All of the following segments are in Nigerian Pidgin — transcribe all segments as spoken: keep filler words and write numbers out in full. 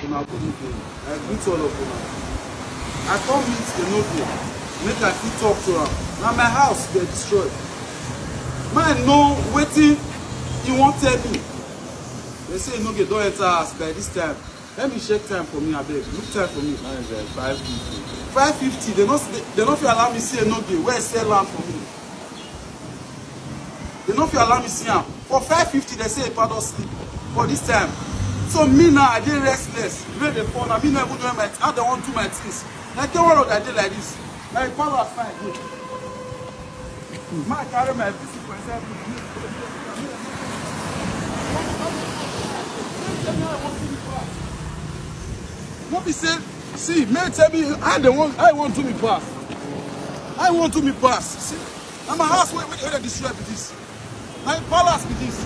Una good evening. I greet all of una. I come meet Enoge, make I fit talk to am. Na my house dey destroy. Make I know wetin he wan tell me. Dem say Enoge don enter house by this time. Let me check time for me, abeg. Look time for me. Now it's, uh, five fifty. Five fifty. They no, they, they no fit allow me see Enoge wey sell land for me. They no fit allow me see am. For five fifty, they say Epa don sleep for this time. So me now, I dey restless. Rain dey fall. Na me no even know my, how they wan do my things. Na Ekenwa Road I dey like this. Na Epa Palace na I dey. Ma carry my V C for inside. No be say, see, make tell me how they want, how you want do me pass. How you want do me pass. See, na my house wey, wey, wey dey destroy be this. Na Epa Palace be this.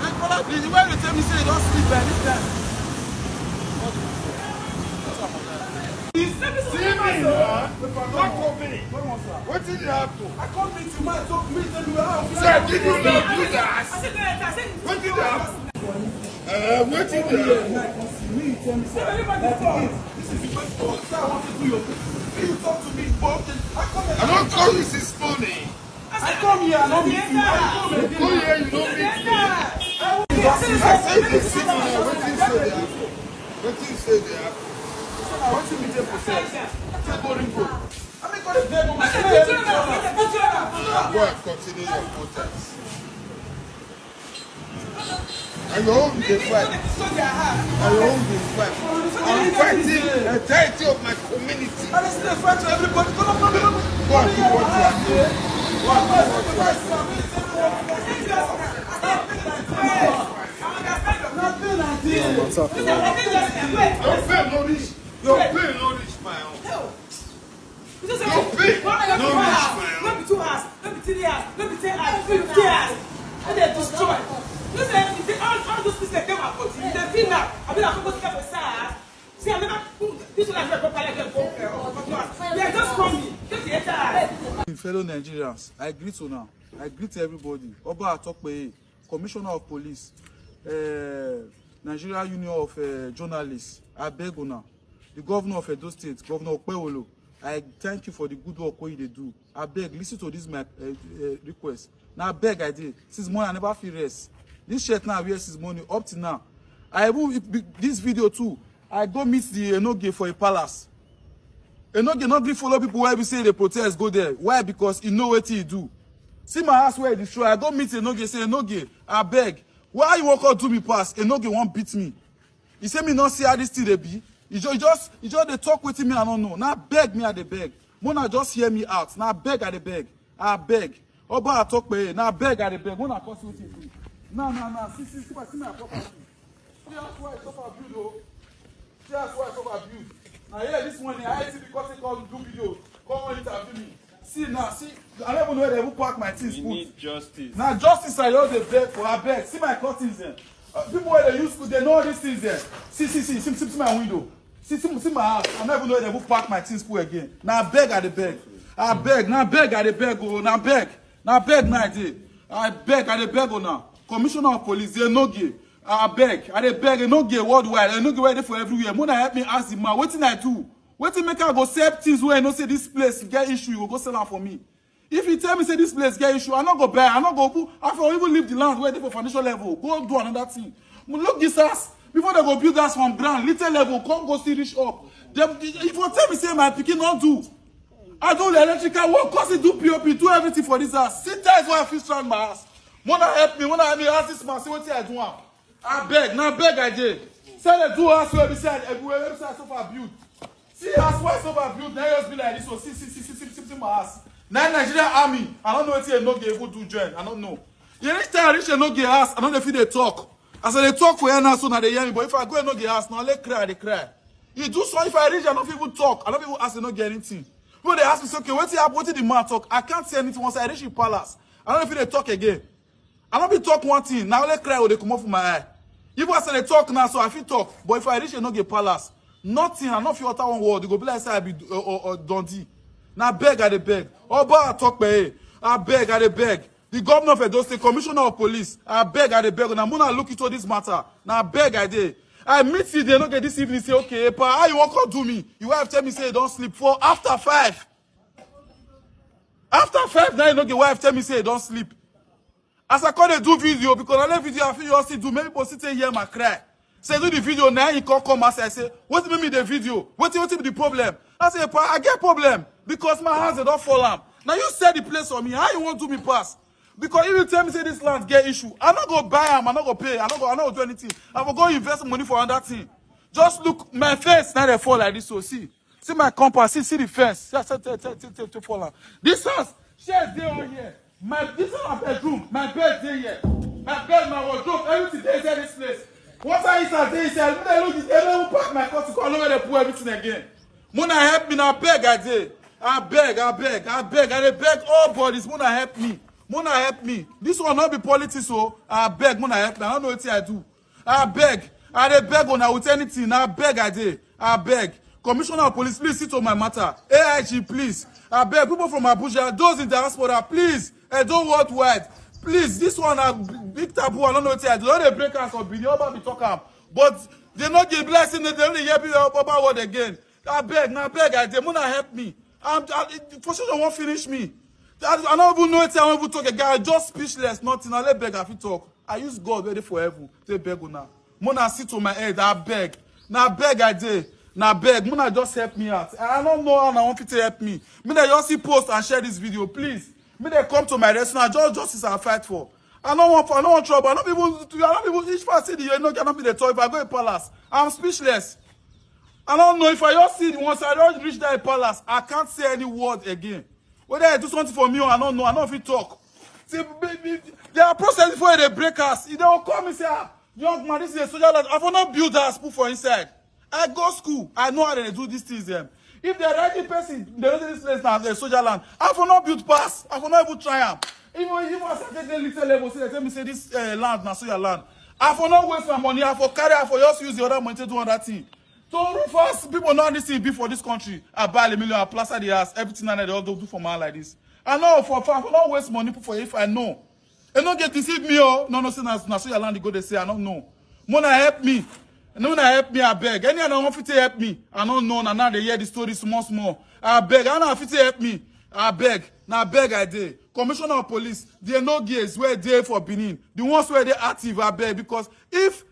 Na Epa Palace be this. Where they tell me say you don sleep by this time. See me, man. Wetin dey happen? I come meet you, man. Talk me, tell me how. Sir, give you the leaders. Wetin dey happen? Uh, wetin dey happen? Me, you tell me, sir, like this. This is the first call. Sir, I want to do your thing. You talk to me, but I come here. I don call you since morning. I come here, I don't meet you. I come here, you don't meet me. I say this thing now, wetin you say dey happen? Wetin you say dey happen? Wetin we dey protest? Take go ring go. I mean, go dey beg. Go and continue your protest. And your own dey fight. And your own dey fight. I'm fighting the entirety of my community. I dey still dey fight to everybody. Come on, come on, come on. Go and do what you are doing. Go and do what you are doing. Nothing like this. Your pain no reach. Your pain no reach my own. You just say, no be two house, no be two house, no be three house, no be fifty house. And they destroy. You say, you say, all, all those people, they came out for you. They feel now. I mean, I'm supposed to get for sir. See, I never, this one I said, properly, I said, okay, okay, okay. They are just coming. Just the entire house. Fellow Nigerians, I greet you now. I greet everybody. Oba Atokpeye, Commissioner of Police, uh, Nigeria Union of uh, Journalists, I beg una. The governor of Edo State, Governor Okpewolo, I thank you for the good work wey you dey do. Abeg, listen to this my uh, uh, request. Na abeg I dey. Since morning I never fit rest. This shirt now I wear since morning up till now. I even, this video too, I go meet the Enoge for a palace. Enoge no gree follow people wey be say dey protest go there. Why? Because he know wetin he do. See my house wey he destroy. I go meet Enoge, say, Enoge, abeg, why you wan come do me pass? Enoge wan beat me. He say me no see how this thing dey be. He just, he just, he just dey talk wetin me I no know. Na beg me I dey beg. Mona just hear me out. Na beg I dey beg. I beg. Oba Atokpeye, na beg I dey beg. Mona come see wetin he do. Na, na, na. See, see, see, see my property. See how why so far build o. See how why so far build. Na here this morning I see because he come do video, come interview me. See now, see, I don't even know where they even pack my things. We put. Need justice. Now justice I just dey beg for, abeg. See my curtains dem. Uh, people wey dey use school, they know all these things dem. See, see, see, see, see, see my window. See, see, see my house. I don't even know where they even pack my things put again. Now beg I dey beg. I beg, now beg I dey beg. Oh, now beg. Now beg now I dey. I beg, I dey beg una. Commissioner of Police, Enoge. I beg, I dey beg, Enoge worldwide, Enoge wey dey for everywhere. Mona help me ask the man, wetin I do? Wetin make I go sell things wey I know say this place get issue, you go go sell am for me? If you tell me say this place get issue, I no go buy, I no go put, I for even leave the land wey dey for foundation level, go do another thing. But look this house, before they go build house from ground, little level, come go see reach up. Dem, if you tell me say my pikin no do, I do the electrical work, cause he do P O P, do everything for this house. See times wey I fit strand my house. Mona help me, Mona help me ask this man, see wetin I do am. I beg, na beg I dey. Say they do house wey be say everywhere, wey be say I so far build. See house wey I so far build, na just be like this, so see, see, see, see, see, see my house. Na Nigeria army, I don't know wetin Enoge even do join, I don't know. You reach time, I reach Enoge house, I no dey fit dey talk. As I dey talk for here now, so na dey hear me, but if I go Enoge house, na only cry I dey cry. He do so, if I reach, I no fit even talk, I no fit even ask Enoge anything. People dey ask me say, okay, wetin happen, wetin the man talk? I can't say anything. Once I reach the palace, I no fit dey talk again. I no fit talk one thing. Na only cry go dey comot for my eye. Even as I dey talk now, so I fit talk. But if I reach Enoge palace, nothing, I no fit utter one word. E go be like say I be uh, uh, uh, Dundee. Na beg I dey beg. Oba Atokpeye, I beg, I dey beg. The governor of Edo State, commissioner of police, I beg, I dey beg. Na Mona look into this matter. Na beg I dey. I meet you, they no get this evening, say, "Okay, pa, how you wan come do me?" Your wife tell me say you don sleep for after five. After five, now you no get wife tell me say you don sleep. As I come dey do video, because na only video I fit just see do, many people still take hear my cry. Say do the video, now you come come outside say, "Wetin make me the video? Wetin, wetin be the problem?" I say, "Pa, I get problem because my house dey don fall am. Now you sell the place for me. How you wan do me pass?" Because if you tell me say this land get issue, I no go buy am, I no go pay, I no go, I no go do anything. I go go invest money for another thing. Just look my face, now they fall like this. So see, see my compound, see, see the fence. See, see, see, see, see, see, fall am. This house, chairs dey all here. My, this is my bedroom, my bed dey here. My bed, my wardrobe, everything dey inside this place. Water heater dey inside. Make dem look, they no even pack my cotton, come know where they put everything again. Mona help me, na beg I dey. I beg, I beg, I beg. I dey beg all bodies. Mona help me. Mona help me. This one no be politics o. I beg, Mona help me. I don't know wetin I do. I beg. I dey beg una with anything. I beg I dey. I beg. Commissioner of Police, please see to my matter. A I G, please. I beg people from Abuja, those in diaspora, please. Edo worldwide, please. This one na big taboo. I don't know wetin I do. Don dey break house for Benin, Oba be talk am. But they no dey, be like say they no dey hear people about word again. I beg, na beg I dey. Mona help me. I'm, I, frustration wan finish me. I, I no even know wetin I wan even talk again. I just speechless, nothing. I let beg, I fit talk. I use God wey dey for heaven take beg una. Mona see to my head, I beg. Na beg I dey. Na beg. Mona just help me out. I don't know how una wan fit help me. Make dem just see post and share this video, please. Make dem come to my rescue. Na just justice I fight for. I no want, I no want trouble. I no even, I no even, each person see the, you know, I no be the talk. If I go in palace, I'm speechless. I don't know if I just see the ones I don't reach that palace. I can't say any word again. Whether I do something for me or I don't know, I don't fit talk. See, be- be- they are process before they break us. If they will call me say, "Ah, young man, this is a soldier land." I for not build house, put for inside. I go school. I know how they do these things. Them. If they ready person, they know this place now, a soldier land. I for not build pass. I for not even try am. Even, even as I take the little level, say, they tell me say this uh, land na soldier land. I for not waste my money. I for carry, I for just use the other money to do other thing. To run fast, people know this thing be for this country. I buy aluminium, I plaster the house, everything, and I dey do do for man like this. I know for, for, I for not waste money for if I know. E no get deceive me, oh. No, no, say na, na so your land go dey say, I don't know. Mona help me. Mona help me, I beg. Any other one fit help me? I don't know. Na now they hear the story small, small. I beg. I know fit help me. I beg. Na beg I dey. Commissioner of police, they no gays where they for Benin. The ones where they active, I beg. Because if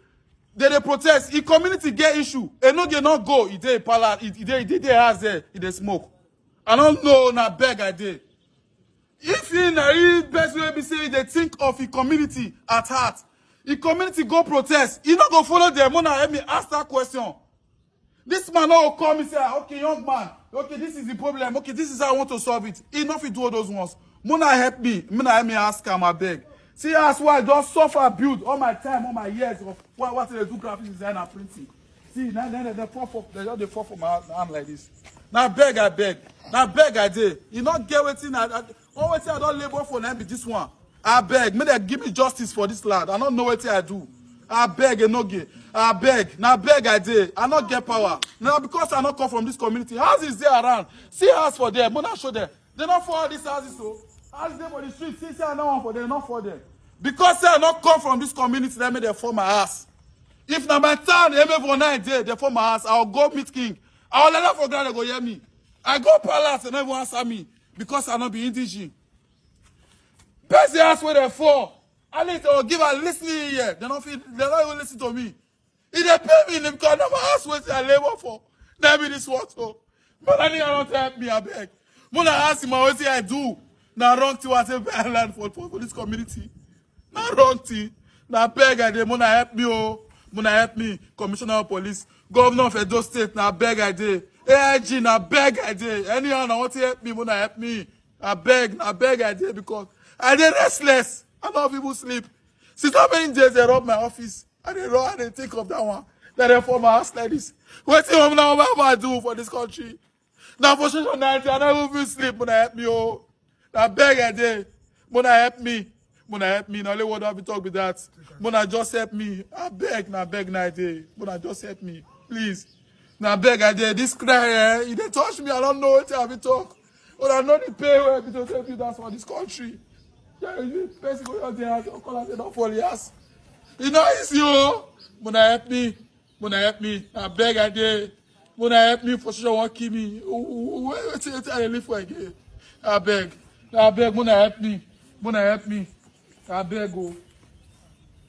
they dey protest, if community get issue, e no dey not go. E dey palace, e dey, e dey, dey house there, e dey smoke. I don't know. Na beg I dey. If he na real person wey be say e dey think of his community at heart, his community go protest, he no go follow them. Mona help me ask that question. This man no go call me say, "Ah, okay, young man, okay, this is the problem. Okay, this is how I want to solve it." He no fit do all those ones. Mona help me. Mona help me ask am, I beg. See as why I just suffer build all my time, all my years of what, what they do graphic design and printing. See, now, now, now they fall for, they just dey fall for my hand like this. Now beg, I beg. Now beg, I dey. You not get wetin I, I, all wetin I don't labor for now be this one. I beg, make dem give me justice for this land. I don't know wetin I do. I beg, Enoge. I beg. Now beg, I dey. I not get power. Now because I not come from this community, houses dey around. See house for them. Mona show them. They not for all these houses, so as they for the street, see, see, I no want for them, not for them. Because say I not come from this community, let me they for my house. If na my town, M F one nine day, they for my house, I'll go meet king. I'll let for ground, they go hear me. I go palace, and everyone answer me because I not be indigene. Person ask where they for. At least they will give a listening ear. They don't feel, they don't even listen to me. If they pay me, because I never ask what I labor for. Let me this work so. But I need not help me, I beg. Mona ask him what I do. Now wrong thing I say buy land for, for, for this community. Now wrong thing. Now beg I dey. Mona help me, oh. Mona help me. Commissioner of police, governor of Edo State, now beg I dey. A I G, now beg I dey. Anyhow, now want to help me, Mona help me. I beg, I beg I dey because I dey restless. I don't even sleep. Since how many days they rob my office? I dey run, I dey think of that one. That they form my house like this. Wetin una wan do for this country? Now for social ninety, I don't even sleep. Mona help me, oh. Now beg I dey. Mona help me. Mona help me. Now only what I be talk with that. Mona just help me. I beg, now beg, now I dey. Mona just help me, please. Now beg I dey. This cry, eh? If they touch me, I don't know what I be talk. But I know the pain where I be to take you down for this country. Yeah, you person go out there, I don't call out, they don't fall, yes. You know, it's you. Mona help me. Mona, help me. I beg, I dey. Mona, help me. Frustration wan kill me. Who, who, who, wetin, wetin I dey live for again? I beg. I beg, Mona, help me. Mona, help me. I beg, oh.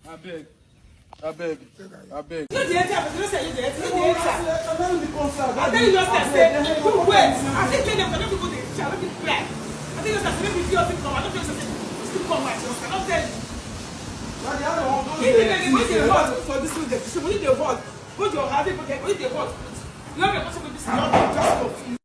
I beg. I beg. I beg. You dey enter, but you know say you dey enter, you dey enter. I tell you last time, say, you wait. I fit tell them, I no fit go dey cry, I no fit cry. I tell you last time, say, make we fit come. I no fit say, still come out. I don tell you. If you dey, when dey hot for this week, when dey hot, go your house, people get, when dey hot. You no be possible this. You no be just confused.